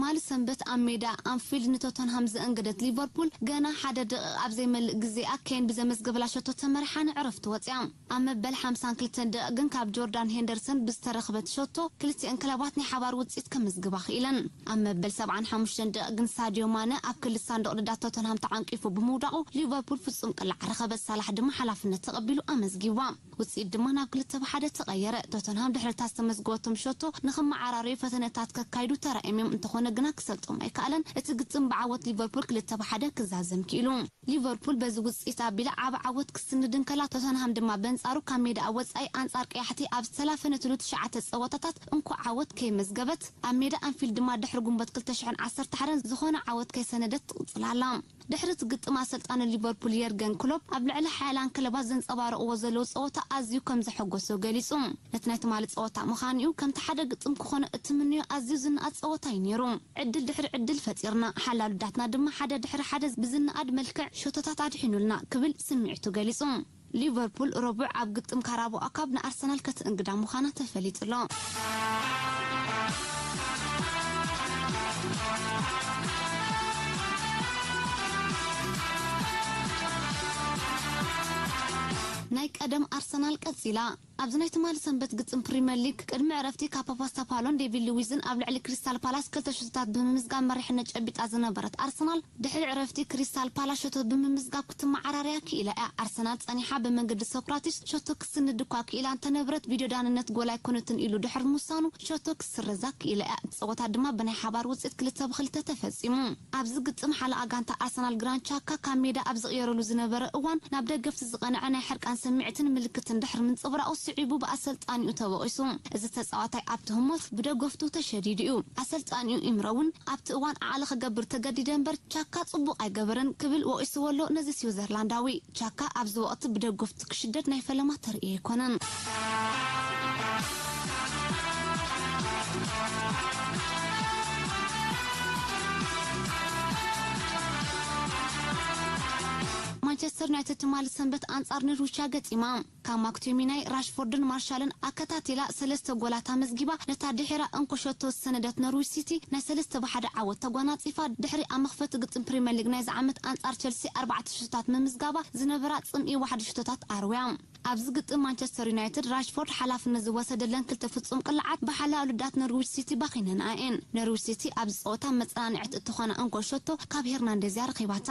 ትማሊ ሰንበት ኣብ ሜዳ ኣንፊልድ ንቶተንሃም ዘእንገደት ሊቨርፑል፣ ገና ሓደ ደቂቕ ኣብ ዘይመልእ ግዜኣ ኬን ብዘመዝገበላ ሸቶ ተመሪሓ ንዕረፍቲ ወጽያ። ኣብ መበል ሓምሳን ክልተን ደቂቕ ግን ካብ ጆርዳን ሄንደርሰን ብዝተረኽበት ሸቶ ክልቲአን ክለባት ናይ ሓባር ውጽኢት ከመዝግባ ክኢለን። ኣብ መበል ሰብዓን ሓሙሽተን ደቂቕ ግን ሳድዮ ማነ ኣብ ክሊ ሳንዱቕ ደዳት ቶተንሃም ተዓንቂፉ ብምውዳቑ፣ ሊቨርፑል ፍጹም ቅላዕ ረኸበት። ሳላሕ ድማ ሓላፍነት ተቐቢሉ ኣመዝጊብዋ። ውጽኢት ድማ ናብ ክልተ ብ ሓደ ተቐየረ። ቶተንሃም ድሕሪ እታ ዝተመዝገበቶም ሸቶ ንኽመዓራረዩ ፈተነታት ከካይዱ ተራእዮም እዮም። እንተኾነ ግና ክሰልጦም ኣይከኣለን። እቲ ግጥም ብዓወት ሊቨርፑል ክልተ ብ ሓደ ክዛዘም ክኢሉ። ሊቨርፑል በዚ ውጽኢት ኣቢላ ዓቢ ዓወት ክስንድ እንከላ፣ ቶተንሃም ድማ በንጻሩ ካብ ሜዳ ኣብ ወጻኢ ኣንጻር ቀያሕቲ ኣብ ዝተላፈነትሉ ትሽዓተ ጸወታታት እንኮ ዓወት ከይመዝገበት፣ ኣብ ሜዳ ኣንፊልድ ድማ ድሕሪ ግንቦት ክልተ ሽሕን ዓሰርተ ሓደን ዝኾነ ዓወት ከይሰነደት ትቕጽል ኣላ። ድሕሪ እቲ ግጥም ኣሰልጣኒ ሊቨርፑል የርገን ክሎፕ ኣብ ልዕሊ ሓያላን ክለባት ዘንጸባረቕዎ ዘለዉ ጸወታ ኣዝዩ ከም ዘሐጎሶ ገሊጹ። ነቲ ናይ ትማሊ ጸወታ ምዃኑ'ዩ፣ ከምቲ ሓደ ግጥም ክኾኖ እትምንዮ ኣዝዩ ዝነኣድ ጸወታ እዩ ነይሩ። ዕድል ድሕሪ ዕድል ፈጢርና፣ ሓላሉዳትና ድማ ሓደ ድሕሪ ሓደ ብዝነኣድ መልክዕ ሸቶታት ኣድሒኑልና ክብል ስምዒቱ ገሊጹ። ሊቨርፑል ረቡዕ ኣብ ግጥም ካራባኦ ካፕ ንኣርሰናል ከተእንግዳ ምዃና ተፈሊጡ ኣሎ። ናይ ቀደም ኣርሰናል ቀጺላ። ኣብዚ ናይ ትማሊ ሰንበት ግጥም ፕሪምየር ሊግ ቅድሚ ዕረፍቲ ካፓ ፓስታፓሎን ዴቪድ ሉዊዝን ኣብ ልዕሊ ክሪስታል ፓላስ ክልተ ሸቶታት ብምምዝጋብ መሪሕነት ጨቢጣ ዝነበረት ኣርሰናል፣ ድሕሪ ዕረፍቲ ክሪስታል ፓላስ ሸቶ ብምምዝጋብ ክትመዓራረያ ክኢላ እያ። ኣርሰናል ጸኒሓ ብመንገዲ ሶክራቲስ ሸቶ ክትስንድ እኳ ክኢላ እንተነበረት፣ ቪድዮ ዳንነት ጎል ኣይኮነትን ኢሉ ድሕሪ ምውሳኑ ሸቶ ክትስረዛ ክኢላ እያ። እቲ ጸወታ ድማ ብናይ ሓባር ውጽኢት ክልተ ብ ክልተ ተፈጺሙ። ኣብዚ ግጥም ሓለቓ ጋንታ ኣርሰናል ግራንድ ቻካ ካብ ሜዳ ኣብ ዝቕየረሉ ዝነበረ እዋን ናብ ደገፍቲ ዝቐንዐ ናይ ሕርቃን ስምዒትን ምልክትን ድሕሪ ምንጽብራቑ ስዒቡ ብኣሰልጣኒኡ ተወቒሱ። እዚ ተጻዋታይ ኣብቲ ህሞት ብደገፍቱ ተሸዲዱ እዩ። ኣሰልጣኒኡ ኢምረ እውን ኣብቲ እዋን ዓቕሊ ክገብር ተገዲደ እምበር ቻካ ጽቡቕ ኣይገበረን ክብል ወቒስዎ ኣሎ ነዚ ስዊዘርላንዳዊ። ቻካ ኣብዚ ወቕቲ ብደገፍቱ ክሽደድ ናይ ፈለማ ተርእዮ ኣይኮነን። ማንቸስተር ዩናይትድ ትማሊ ሰንበት ኣንጻር ኖርዊች እያ ገጢማ። ካብ ማክቶሚናይ፣ ራሽፎርድን ማርሻልን ኣከታቲላ ሰለስተ ጎላት ኣመዝጊባ፣ ነታ ድሒራ እንኮ ሸቶ ዝሰነደት ኖርዊች ሲቲ ናይ ሰለስተ ብ ሓደ ዓወት ተጓናጺፋ። ድሕሪ ኣብ መኽፈቲ ግጥም ፕሪምየር ሊግ ናይዚ ዓመት ኣንጻር ቸልሲ ኣርባዕተ ሸቶታት ምምዝጋባ ዝነበራ ጽምኢ ዋሕዲ ሸቶታት ኣርውያ። ኣብዚ ግጥም ማንቸስተር ዩናይትድ ራሽፎርድ ሓላፍነት ዝወሰደለን ክልተ ፍጹም ቅልዓት ብሓላሉዳት ኖርዊች ሲቲ ባኺነንኣ እየን። ኖርዊች ሲቲ ኣብዚ ጸወታ መጸናንዕቲ እትኾና እንኮ ሸቶ ካብ ሄርናንዴዝ እያ ረኺባታ።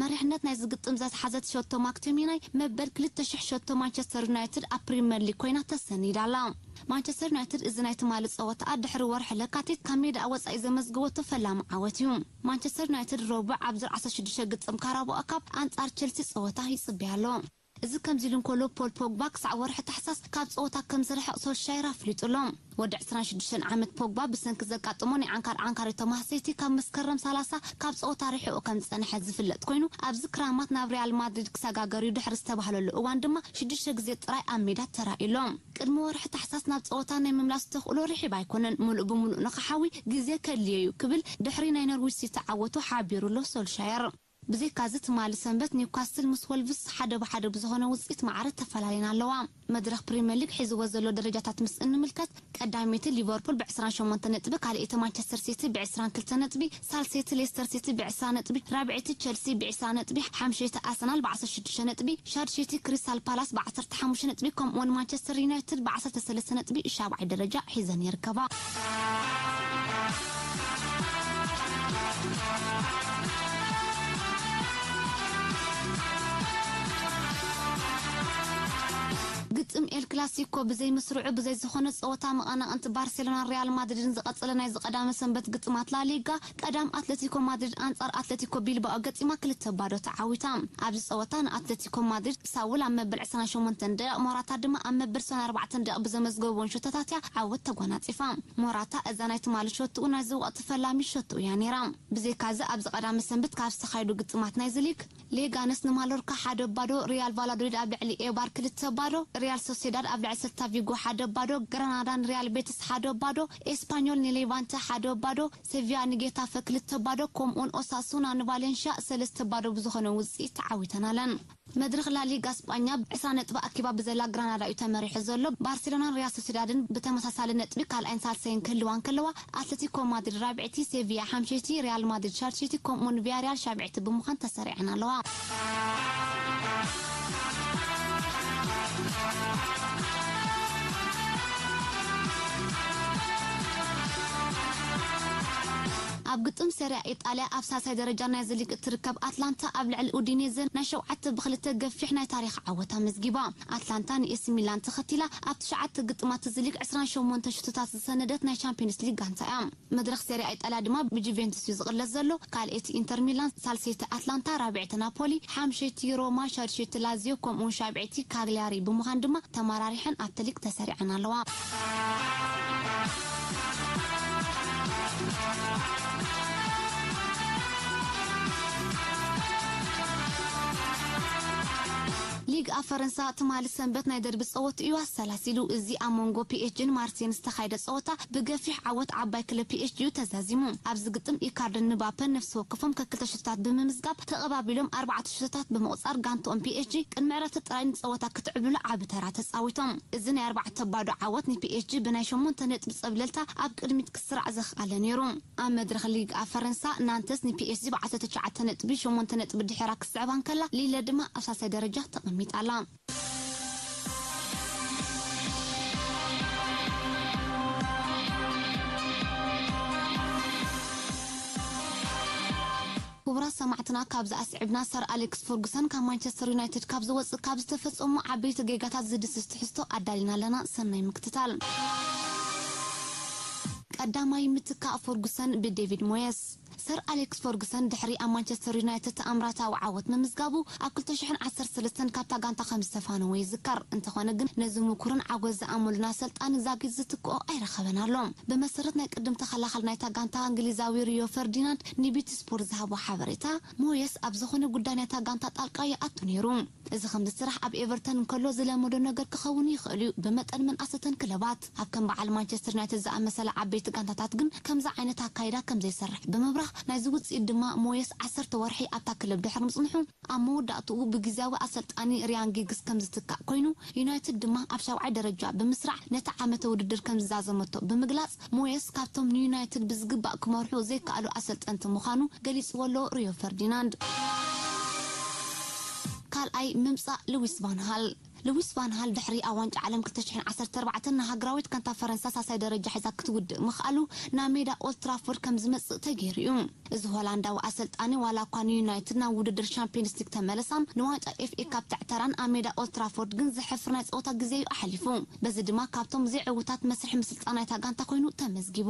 መሪሕነት ናይዚ ግጥም ዘትሓዘት ሸቶ ማክቶሚናይ መበል ክልተ ሽሕ ሸቶ ማንቸስተር ዩናይትድ ኣብ ፕሪምየር ሊግ ኮይና ተሰኒዳ ኣላ። ማንቸስተር ዩናይትድ እዚ ናይ ትማሊ ጸወታኣ ድሕሪ ወርሒ ለካቲት ካብ ሜዳኣ ወጻኢ ዘመዝግበቶ ፈላሚ ዓወት እዩ። ማንቸስተር ዩናይትድ ረቡዕ ኣብ ዝርዓሰ ሽዱሽተ ግጥም ካራባኦ ካፕ ኣንጻር ቸልሲ ጸወታ ይጽበያ ኣሎ። እዚ ከምዚ ኢሉ እንከሎ፣ ፖል ፖግባ ክሳዕ ወርሒ ታሕሳስ ካብ ጸወታ ከም ዝርሕቕ ሶልሻየር ኣፍሊጡ ኣሎ። ወዲ ዕስራን ሽዱሽተን ዓመት ፖግባ ብሰንኪ ዘጋጠሞ ናይ ዓንካር ዓንካሪቶ ማህሰይቲ ካብ መስከረም ሰላሳ ካብ ጸወታ ርሒቑ ከም ዝጸንሐ ዝፍለጥ ኮይኑ፣ ኣብዚ ክራማት ናብ ሪያል ማድሪድ ክሰጋገር እዩ ድሕሪ ዝተባህለሉ እዋን ድማ ሽዱሽተ ግዜ ጥራይ ኣብ ሜዳ ተራእዩ ኣሎ። ቅድሚ ወርሒ ታሕሳስ ናብ ጸወታ ናይ ምምላስ ተኽእሎ ርሒብ ኣይኮነን፣ ምሉእ ብምሉእ ንኽሓዊ ግዜ ከድልዮ እዩ ክብል ድሕሪ ናይ ኖርዊች ሲቲ ዓወቱ ሓቢሩ ኣሎ ሶልሻየር። ብዘይካዚ ትማሊ ሰንበት ኒውካስትል ምስ ወልቭስ ሓደ ብሓደ ብዝኾነ ውጽኢት ማዕረ ተፈላለየን ኣለዋ። መድረኽ ፕሪምየር ሊግ ሒዝዎ ዘሎ ደረጃታት ምስ እንምልከት፣ ቀዳመይቲ ሊቨርፑል ብ ዕስራን ሸሞንተ ነጥቢ፣ ካልኣይቲ ማንቸስተር ሲቲ ብ ዕስራን ክልተ ነጥቢ፣ ሳልሰይቲ ሌስተር ሲቲ ብ ዕስራ ነጥቢ፣ ራብዐይቲ ቸልሲ ብ ዕስራ ነጥቢ፣ ሓምሸይቲ ኣርሰናል ብ ዓሰርተ ሽዱሽተ ነጥቢ፣ ሻድሸይቲ ክሪስታል ፓላስ ብ ዓሰርተ ሓሙሽተ ነጥቢ፣ ከምኡውን ማንቸስተር ዩናይትድ ብ ዓሰርተ ሰለስተ ነጥቢ ሻብዓይ ደረጃ ሒዘን ይርከባ። ግጥም ኤል ክላሲኮ ብዘይ ምስርዑ ብዘይ ዝኾነ ጸወታ መቐናቕንቲ ባርሴሎናን ሪያል ማድሪድን ዝቐጸለ ናይዚ ቀዳመ ሰንበት ግጥማት ላሊጋ፣ ቀዳም ኣትለቲኮ ማድሪድ ኣንጻር ኣትለቲኮ ቢልባኦ ገጢማ ክልተ ባዶ ተዓዊታ። ኣብዚ ጸወታ ንኣትለቲኮ ማድሪድ ሳውል ኣብ መበል ዕስራን ሸሞንተን ደቂቕ፣ ሞራታ ድማ ኣብ መበል ዕስራን ኣርባዕተን ደቂቕ ብዘመዝገብዎን ሸቶታት እያ ዓወት ተጓናጺፋ። ሞራታ እዛ ናይ ትማሊ ሸቶኡ ናይዚ ወቕቲ ፈላሚ ሸቶኡ እያ ነይራ። ብዘይካዚ ኣብዚ ቀዳመ ሰንበት ካብ ዝተኻየዱ ግጥማት ናይዚ ሊግ፣ ሌጋነስ ንማሎርካ ሓደ ባዶ፣ ሪያል ቫላዶሊድ ኣብ ልዕሊ ኤባር ክልተ ባዶ፣ ሪያል ሶሴዳድ ኣብ ልዕሊ ሰልታ ቪጎ ሓደ ባዶ፣ ግራናዳ ንሪያል ቤቲስ ሓደ ባዶ፣ ኤስፓኞል ንሌቫንተ ሓደ ባዶ፣ ሴቪያ ንጌታፈ ክልተ ባዶ፣ ከምኡውን ኦሳሱና ንቫሌንሽያ ሰለስተ ባዶ ብዝኾነ ውፅኢት ተዓዊተናለን። መድረኽ ላሊጋ ስጳኛ ዕስራ ነጥቢ ኣኪባ ብዘላ ግራናዳ እዩ ተመሪሑ ዘሎ። ባርሴሎናን ሪያል ሶሲዳድን ብተመሳሳሊ ነጥቢ ካልኣይን ሳልሳይን ክህልዋ እንከለዋ፣ ኣትሌቲኮ ማድሪድ ራብዕቲ፣ ሴቪያ ሓምሸይቲ፣ ሪያል ማድሪድ ሻድሸይቲ ከምኡውን ቪያሪያል ሻብዕቲ ብምዃን ተሰሪዐን ኣለዋ። ኣብ ግጥም ሴሪያ ኢጣልያ ኣብ ሳልሳይ ደረጃ ናይዚ ሊግ እትርከብ ኣትላንታ ኣብ ልዕሊ ኡዲኔዘ ናይ ሸውዓተ ብክልተ ገፊሕ ናይ ታሪኽ ዓወት ኣመዝጊባ። ኣትላንታ ንኤሲ ሚላን ተኸቲላ ኣብ ትሽዓተ ግጥማት እዚ ሊግ ዕስራን ሸሞንተ ሽቶታት ዝሰነደት ናይ ቻምፒዮንስ ሊግ ጋንታ እያ። መድረኽ ሴሪያ ኢጣልያ ድማ ብጁቬንቱስ እዩ ዝቕለስ ዘሎ። ካልኣይቲ ኢንተር ሚላን፣ ሳልሰይቲ ኣትላንታ፣ ራብዐይቲ ናፖሊ፣ ሓምሸይቲ ሮማ፣ ሻድሸይቲ ላዚዮ ከምኡውን ሻብዐይቲ ካግሊያሪ ብምዃን ድማ ተመራሪሐን ኣብቲ ሊግ ተሰሪዐን ኣለዋ። ሊግ ኣብ ፈረንሳ ትማሊ ሰንበት ናይ ደርቢ ጸወት እዩ ኣሰላሲሉ። እዚ ኣብ መንጎ ፒኤስጂን ማርሴይን ዝተኻየደ ጸወታ ብገፊሕ ዓወት ዓባይ ክለብ ፒኤስጂ እዩ ተዛዚሙ። ኣብዚ ግጥም ኢካርድን ምባፐን ነፍሲ ወከፎም ከክልተ ሽቶታት ብምምዝጋብ ተቐባቢሎም ኣርባዕተ ሽቶታት ብምቑጻር ጋንትኦም ፒኤስጂ ቅድሚ ዕረፍቲ ጥራይ ንጸወታ ክትዕብልሉ ዓቢ ተራ ተጻዊቶም። እዚ ናይ ኣርባዕተ ባዶ ዓወት ንፒኤስጂ ብናይ ሸሞንተ ነጥቢ ጸብለልታ ኣብ ቅድሚት ክስራዕ ዘኽኣለ ነይሩ። ኣብ መድረኽ ሊግ ኣብ ፈረንሳ ናንተስ ንፒኤስጂ ብዓሰርተ ትሽዓተ ነጥቢ ሸሞንተ ነጥቢ ድሒራ ክትስዕባ እንከላ፣ ሊለ ድማ ኣብ ሳልሳይ ደረጃ ተቐሚጣ ኣላ። ክቡራት ሰማዕትና፣ ካብዚ ኣስዒብና ሰር ኣሌክስ ፈርጉሰን ካብ ማንቸስተር ዩናይትድ ካብ ዝወፅእ ካብ ዝተፈፀሙ ዓበይቲ ጌጋታት ዝድስስ ትሕዝቶ ኣዳሊና ኣለና። ሰናይ ምክትታል። ቀዳማይ ምትካእ ፈርጉሰን ብዴቪድ ሞየስ። ሰር ኣሌክስ ፈርጉሰን ድሕሪ ኣብ ማንቸስተር ዩናይትድ ተኣምራታዊ ዓወት ምምዝጋቡ ኣብ ክልተ ሽሕን ዓሰርተ ሰለስተን ካብታ ጋንታ ከም ዝተፋነወ ይዝከር። እንተኾነ ግን ነዚ ምኩርን ዓወት ዝኣመሉን ኣሰልጣኒ ዛጊት ዝትክኦ ኣይረኸበን ኣሎ። ብመሰረት ናይ ቅድም ተኸላኻሊ ናይታ ጋንታ እንግሊዛዊ ሪዮ ፈርዲናንድ ንቢቲ ስፖርት ዝሃቦ ሓበሬታ፣ ሞየስ ኣብ ዝኾነ ጉዳይ ናይታ ጋንታ ጣልቃ ይኣቱ ነይሩ። እዚ ከም ዝስራሕ ኣብ ኤቨርተን እንከሎ ዝለመዶ ነገር ክኸውን ይኽእል እዩ። ብመጠን መናእሰተን ክለባት ኣብ ከም በዓል ማንቸስተር ዩናይትድ ዝኣመሰላ ዓበይቲ ጋንታታት ግን ከምዚ ዓይነት ኣካይዳ ከም ዘይሰርሕ ብምብራህ፣ ናይዚ ውፅኢት ድማ ሞየስ ዓሰርተ ወርሒ ኣብታ ክለብ ድሕሪ ምፅንሑ ኣብ መወዳእትኡ ብግዝያዊ ኣሰልጣኒ ሪያን ጊግስ ከም ዝትካእ ኮይኑ፣ ዩናይትድ ድማ ኣብ ሻብዓይ ደረጃ ብምስራዕ ነቲ ዓመተ ውድድር ከም ዝዛዘመቶ ብምግላፅ፣ ሞየስ ካብቶም ንዩናይትድ ብዝግባእ ክመርሑ ዘይከኣሉ ኣሰልጠንቲ ምዃኑ ገሊፅዎ ኣሎ ሪዮ ፈርዲናንድ። ካልኣይ ምምፃእ ሉዊስ ቫን ሃል። ሉዊስ ቫን ሃል ድሕሪ ኣብ ዋንጫ ዓለም ክልተ ሽሕን ዓሰርተ ኣርባዕተን ንሃገራዊት ጋንታ ፈረንሳ ሳሳይ ደረጃ ሒዛ ክትውድእ ምኽኣሉ ናብ ሜዳ ኦልትራፎርድ ከም ዝመፅእ ተገይሩ እዩ። እዚ ሆላንዳዊ ኣሰልጣኒ ዋላ እኳ ንዩናይትድ ናብ ውድድር ሻምፒዮንስ ሊግ ተመለሳን ንዋንጫ ኤፍኤ ካፕ ተዕተራን ኣብ ሜዳ ኦልትራፎርድ ግን ዘሕፍር ናይ ፀወታ ግዜ እዩ ኣሕሊፉ። በዚ ድማ ካብቶም ዘይዕዉታት መስርሒ ምስልጣን ናይታ ጋንታ ኮይኑ ተመዝጊቡ።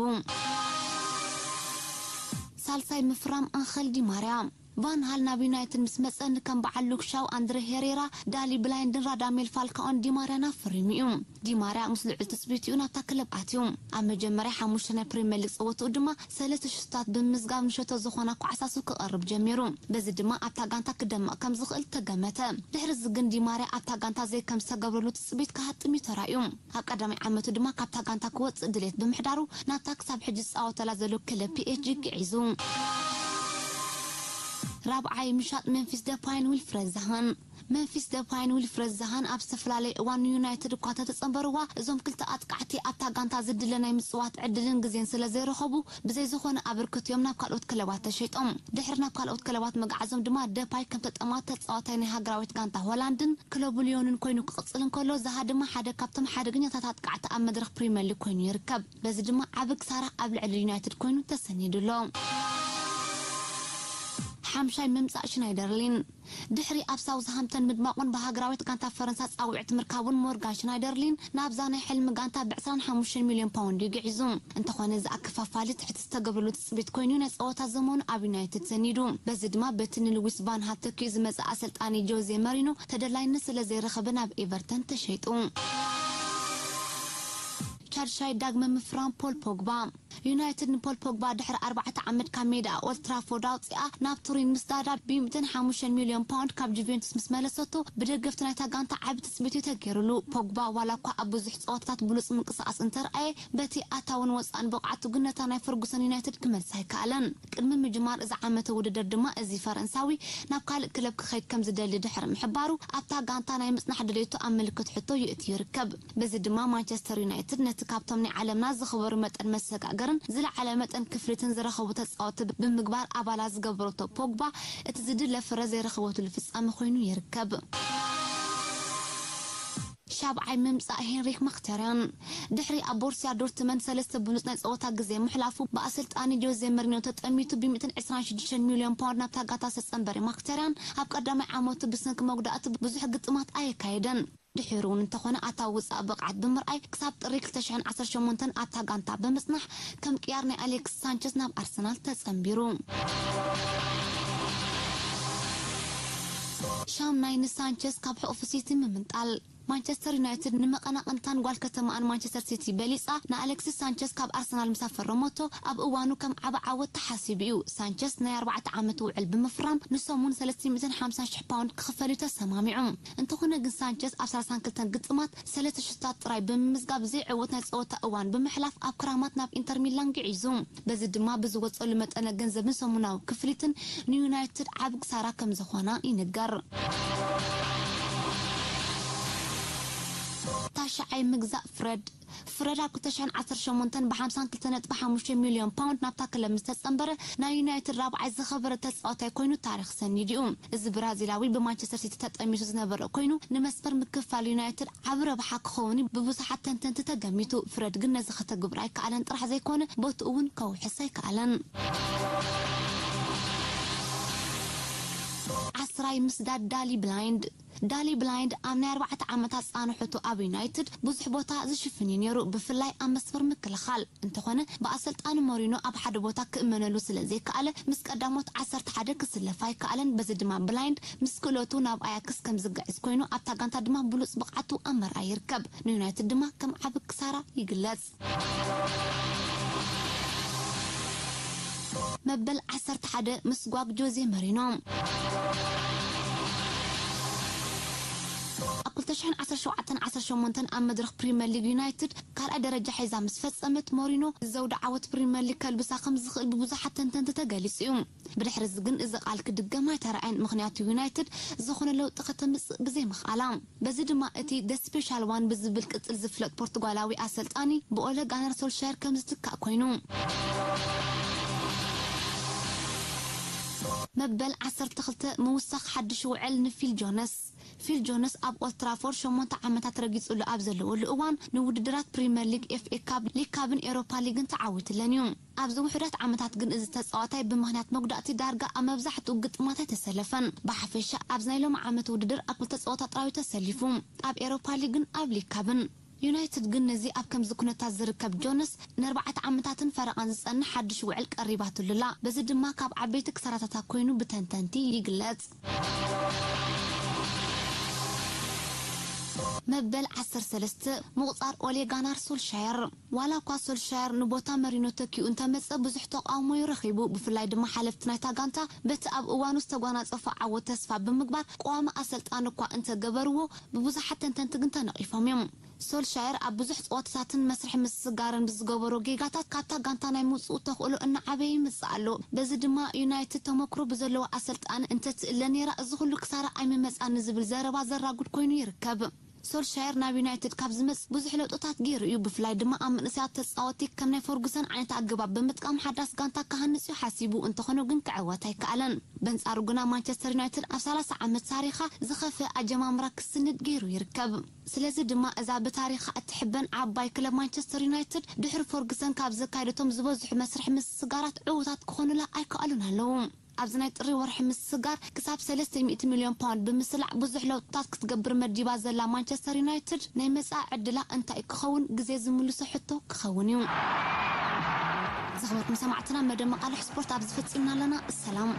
ሳልሳይ ምፍራም ኣንኸል ዲማርያ። ቫን ሃል ናብ ዩናይትድ ምስ መጸ ንከም በዓል ሉክሻው፣ ኣንድሬ ሄሬራ፣ ዳሊ ብላይንድን ራዳሜል ፋልካኦን ዲማርያን ኣፈሪሙ እዩ። ዲማርያ ምስ ልዑል ትጽቢት እዩ ናብታ ክለብ ኣትዩ። ኣብ መጀመርያ ሓሙሽተ ናይ ፕሪምየር ሊግ ጸወትኡ ድማ ሰለስተ ሽቶታት ብምምዝጋብ ንሸቶ ዝኾና ኳዕሳሱ ክቐርብ ጀሚሩ። በዚ ድማ ኣብታ ጋንታ ክደምቕ ከም ዝኽእል ተገመተ። ድሕሪ እዚ ግን ዲማርያ ኣብታ ጋንታ ዘይከም ዝተገብረሉ ትጽቢት ክሃጥም እዩ ተራእዩ። ኣብ ቀዳማይ ዓመቱ ድማ ካብታ ጋንታ ክወጽእ ድሌት ብምሕዳሩ ናብታ ክሳብ ሕጂ ዝጻወተላ ዘሎ ክለብ ፒኤስጂ ግዒዙ። ራብዓይ ምሻጥ መንፊስ ደፓይን ዊልፍረድ ዛሃን። መንፊስ ደፓይን ዊልፍረድ ዛሃን ኣብ ዝተፈላለየ እዋን ንዩናይትድ እኳ ተተጸንበርዋ፣ እዞም ክልተ ኣጥቃዕቲ ኣብታ ጋንታ ዝድለ ናይ ምጽዋት ዕድልን ግዜን ስለ ዘይረኸቡ ብዘይ ዝኾነ ኣበርክትዮም ናብ ካልኦት ክለባት ተሸይጦም። ድሕሪ ናብ ካልኦት ክለባት ምግዓዞም ድማ ደፓይ ከም ተጠማት ተጻዋታይ ናይ ሃገራዊት ጋንታ ሆላንድን ክለቡ ሊዮንን ኮይኑ ክቕጽል እንከሎ፣ ዛሃ ድማ ሓደ ካብቶም ሓደገኛታት ኣጥቃዕቲ ኣብ መድረኽ ፕሪምየር ሊግ ኮይኑ ይርከብ። በዚ ድማ ዓቢ ክሳራ ኣብ ልዕሊ ዩናይትድ ኮይኑ ተሰኒዱ ኣሎ። ሓምሻይ ምምጻእ ሽናይደርሊን። ድሕሪ ኣብ ሳውዝሃምተን ምድማቑን ብሃገራዊት ጋንታ ፈረንሳ ጻውዒት ምርካቡን፣ ሞርጋን ሽናይደርሊን ናብዛ ናይ ሕልሚ ጋንታ ብ ዕስራን ሓሙሽተን ሚልዮን ፓውንድ እዩ ግዒዙ። እንተኾነ እዚ ኣከፋፋሊ ትሕቲ ዝተገብረሉ ትጽቢት ኮይኑ ናይ ጸወታ ዘመኑ ኣብ ዩናይትድ ሰኒዱ። በዚ ድማ በቲ ንሉዊስ ቫን ሃል ተኪኡ ዝመጸ ኣሰልጣኒ ጆዜ መሪኖ ተደላይነት ስለ ዘይረኸበ ናብ ኤቨርተን ተሸይጡ። ቻድሻይ ዳግመ ምፍራም ፖል ፖግባ። ዩናይትድ ንፖል ፖግባ ድሕሪ ኣርባዕተ ዓመት ካብ ሜዳ ኦልትራፎርድ ኣውፅኣ ናብ ቱሪን ምስዳዳ ብ ሚእትን ሓሙሽተን ሚልዮን ፓውንድ ካብ ጁቬንቱስ ምስ መለሰቶ፣ ብደገፍቲ ናይታ ጋንታ ዓቢ ትጽቢት እዩ ተገይሩሉ። ፖግባ ዋላ እኳ ኣብ ብዙሕ ጸወታታት ብሉጽ ምንቅስቓስ እንተርኣየ፣ በቲ ኣታውን ወጻእን ብቕዓቱ ግን ነታ ናይ ፈርጉሰን ዩናይትድ ክመልሳ ኣይከኣለን። ቅድሚ ምጅማር እዚ ዓመተ ውድድር ድማ እዚ ፈረንሳዊ ናብ ካልእ ክለብ ክኸይድ ከም ዝደሊ ድሕሪ ምሕባሩ፣ ኣብታ ጋንታ ናይ ምጽናሕ ድሌቱ ኣብ ምልክት ሕቶ ይእትዩ ይርከብ። በዚ ድማ ማንቸስተር ዩናይትድ ነቲ ካብቶም ናይ ዓለምና ዝኽበሩ መጠን መሰጋገርን ዝለዓለ መጠን ክፍሊትን ዝረኸቡ ተጻወቲ ብምግባር ኣባላት ዝገበረቶ ፖግባ፣ እቲ ዝድለ ፍረ ዘይረኸበትሉ ፍጻመ ኮይኑ ይርከብ። ሻብዓይ ምምጻእ ሄንሪክ መክተርያን። ድሕሪ ኣብ ቦርሲያ ዶርትመንድ ሰለስተ ብሉጽ ናይ ጸወታ ግዜ ምሕላፉ፣ ብኣሰልጣኒ ጆዜ መሪኖ ተጠሚቱ ብ ሚእትን ዕስራን ሽዱሽተን ሚልዮን ፓውንድ ናብታ ጋንታ ዝተጸንበረ መክተርያን፣ ኣብ ቀዳማይ ዓመቱ ብሰንኪ መጉዳእቲ ብዙሕ ግጥማት ኣየካየደን። ድሒሩ እውን እንተኾነ፣ ኣታ ውጻእ ብቕዓት ብምርኣይ፣ ክሳብ ጥሪ ክልተ ሽሕን ዓሰርተ ሸሞንተን ኣብታ ጋንታ ብምጽናሕ፣ ከም ቅያር ናይ ኣሌክስ ሳንቸስ ናብ ኣርሰናል ተጸንቢሩ። ሻምናይ ንሳንቸስ ካብ ሕቑፊ ሲቲ ምምንጣል። ማንቸስተር ዩናይትድ ንመቐናቕንታን ጓል ከተማኣን ማንቸስተር ሲቲ በሊጻ ንኣሌክሲስ ሳንቸስ ካብ ኣርሰናል ምስ ኣፈረመቶ ኣብ እዋኑ ከም ዓቢ ዓወት ተሓሲቡ እዩ። ሳንቸስ ናይ ኣርባዕተ ዓመት ውዕል ብምፍራም ንሰሙን ሰለስተ ሚእትን ሓምሳን ሽሕ ፓውንድ ክኽፈል እዩ ተሰማሚዑ። እንተኾነ ግን ሳንቸስ ኣብ ሰላሳን ክልተን ግጥማት ሰለስተ ሽታት ጥራይ ብምምዝጋብ ዘይዕወት ናይ ጸወታ እዋን ብምሕላፍ ኣብ ክራማት ናብ ኢንተር ሚላን ግዒዙ። በዚ ድማ ብዝወጸሉ መጠነ ገንዘብን ሰሙናዊ ክፍሊትን ንዩናይትድ ዓቢ ክሳራ ከም ዝኾና ይንገር። ታሽዓይ ምግዛእ ፍረድ። ፍረድ ኣብ ክልተ ሽሕን ዓሰርተ ሸሞንተን ብ ሓምሳን ክልተ ነጥቢ ሓሙሽተ ሚልዮን ፓውንድ ናብታ ክለብ ምስ ተጸንበረ፣ ናይ ዩናይትድ ራብዓይ ዝኸበረ ተጻዋታይ ኮይኑ ታሪኽ ሰኒዱ እዩ። እዚ ብራዚላዊ ብማንቸስተር ሲቲ ተጠሚቱ ዝነበረ ኮይኑ፣ ንመስመር ምክፋል ዩናይትድ ዓቢ ረብሓ ክኸውን እዩ ብብዙሓት ተንተንቲ ተገሚቱ። ፍረድ ግን ነዚ ከተግብር ኣይከኣለን ጥራሕ ዘይኮነ፣ ቦትኡ እውን ከውሕስ ኣይከኣለን። ዓስራይ ምስዳድ ዳሊ ብላይንድ። ዳሊ ብላይንድ ኣብ ናይ ኣርባዕተ ዓመታት ጻንሖቱ ኣብ ዩናይትድ ብዙሕ ቦታ ዝሽፍን እዩ ነይሩ፣ ብፍላይ ኣብ መስመር ምክልኻል። እንተኾነ፣ ብኣሰልጣኒ ሞሪኖ ኣብ ሓደ ቦታ ክእመነሉ ስለ ዘይከኣለ፣ ምስ ቀዳሞት ዓሰርተ ሓደ ክስለፍ ኣይከኣለን። በዚ ድማ ብላይንድ ምስ ክእለቱ ናብ ኣያክስ ከም ዝግዕዝ ኮይኑ፣ ኣብታ ጋንታ ድማ ብሉጽ ብቕዓቱ ኣብ መርኣይ ይርከብ። ንዩናይትድ ድማ ከም ዓቢ ክሳራ ይግለጽ። መበል ዓሰርተ ሓደ ምስጓግ ጆዜ መሪኖ። ኣብ ክልተ ሽሕን ዓሰርተ ሸውዓተን ዓሰርተ ሸሞንተን ኣብ መድረኽ ፕሪምየር ሊግ ዩናይትድ ካልኣይ ደረጃ ሒዛ ምስ ፈጸመት፣ ሞሪኖ ዘውዲ ዓወት ፕሪምየር ሊግ ከልብሳ ከም ዝኽእል ብብዙሓት ተንተንቲ ተገሊጹ እዩ። ብድሕሪ እዚ ግን እዚ ቃል ክድገም ኣይተራእየን፣ ምኽንያቱ ዩናይትድ ዝኾነ ለውጢ ከተምጽእ ብዘይምኽኣላ። በዚ ድማ እቲ The Special One ብዝብል ቅጽል ዝፍለጥ ፖርቱጋላዊ ኣሰልጣኒ ብኦለ ጋነር ሶልሻየር ከም ዝትካእ ኮይኑ። መበል ዓሰርተ ክልተ ምውሳኽ ሓድሽ ውዕል ንፊል ጆነስ። ፊል ጆነስ ኣብ ኦልትራፎርድ ሸሞንተ ዓመታት ረጊጹሉ ኣብ ዘለወሉ እዋን፣ ንውድድራት ፕሪምየር ሊግ፣ ኤፍ ኤ ካፕ፣ ሊግ ካፕን ኤሮፓ ሊግን ተዓዊትለን እዩ። ኣብዚ ውሑዳት ዓመታት ግን እዚ ተጻዋታይ ብምኽንያት መጉዳእቲ ዳርጋ ኣብ መብዛሕትኡ ግጥማት ኣይተሰለፈን። ብሓፈሻ ኣብዚ ናይ ሎሚ ዓመት ውድድር ኣብ ክልተ ጸወታ ጥራዩ ተሰሊፉ፣ ኣብ ኤሮፓ ሊግን ኣብ ሊግ ካፕን። ዩናይትድ ግን ነዚ ኣብ ከምዚ ኩነታት ዝርከብ ጆነስ ንኣርባዕተ ዓመታትን ፈረቓን ዝጸንሕ ሓድሽ ውዕል ቀሪባትሉ ኣላ። በዚ ድማ ካብ ዓበይቲ ክሳራታታ ኮይኑ ብተንተንቲ ይግለጽ። መበል ዓሰርተ ሰለስተ ምቑጻር ኦሌ ጋናር ሶልሻየር። ዋላ እኳ ሶልሻየር ንቦታ መሪኖ ተኪኡ እንተመጸ ብዙሕ ተቃውሞ እዩ ረኺቡ፣ ብፍላይ ድማ ሓለፍቲ ናይታ ጋንታ በቲ ኣብ እዋኑ ዝተጓናጸፎ ዓወት ተስፋ ብምግባር ቀዋሚ ኣሰልጣኒ እኳ እንተገበርዎ፣ ብብዙሓት ተንተንቲ ግን ተነቒፎም እዮም። ሶልሻየር ኣብ ብዙሕ ጸወታታትን መስርሕ ምስስጋርን ብዝገበሮ ጌጋታት ካብታ ጋንታ ናይ ምውጽኡ ተኽእሎ እናዓበየ ይመጽእ ኣሎ። በዚ ድማ ዩናይትድ ተመክሮ ብዘለዎ ኣሰልጣኒ እንተትእለ ነይራ እዚ ኩሉ ክሳራ ኣይምመጻኒ ዝብል ዘረባ ዘራጉድ ኮይኑ ይርከብ። ሶልሻየር ናብ ዩናይትድ ካብ ዝመጽእ ብዙሕ ለውጥታት ገይሩ እዩ። ብፍላይ ድማ ኣብ መንእሰያት ተጻወትቲ ከም ናይ ፈርጉሰን ዓይነት ኣገባብ ብምጥቃም ሓዳስ ጋንታ ክሃንጽ እዩ ሓሲቡ። እንተኾነ ግን ክዕወት ኣይከኣለን። በንጻሩ ግና ማንቸስተር ዩናይትድ ኣብ ሰላሳ ዓመት ታሪኻ ዝኸፍአ ኣጀማምራ ክስንድ ገይሩ ይርከብ። ስለዚ ድማ እዛ ብታሪኻ እትሕበን ዓባይ ክለብ ማንቸስተር ዩናይትድ ድሕሪ ፈርጉሰን ካብ ዘካየደቶም ዝበዝሑ መስርሕ ምስስጋራት ዕዉታት ክኾኑላ ኣይከኣሉን ኣለዉ። ኣብዚ ናይ ጥሪ ወርሒ ምስስጋር ክሳብ ሰለስተ ሚእቲ ሚልዮን ፓውንድ ብምስላዕ ብዙሕ ለውጥታት ክትገብር መዲባ ዘላ ማንቸስተር ዩናይትድ ናይ መጻኢ ዕድላ እንታይ ክኸውን ግዜ ዝምልሶ ሕቶ ክኸውን እዩ። ዝኸበርኩም ሰማዕትና መደብ መቃልሕ ስፖርት ኣብዚ ፈጺምና ኣለና። ሰላም።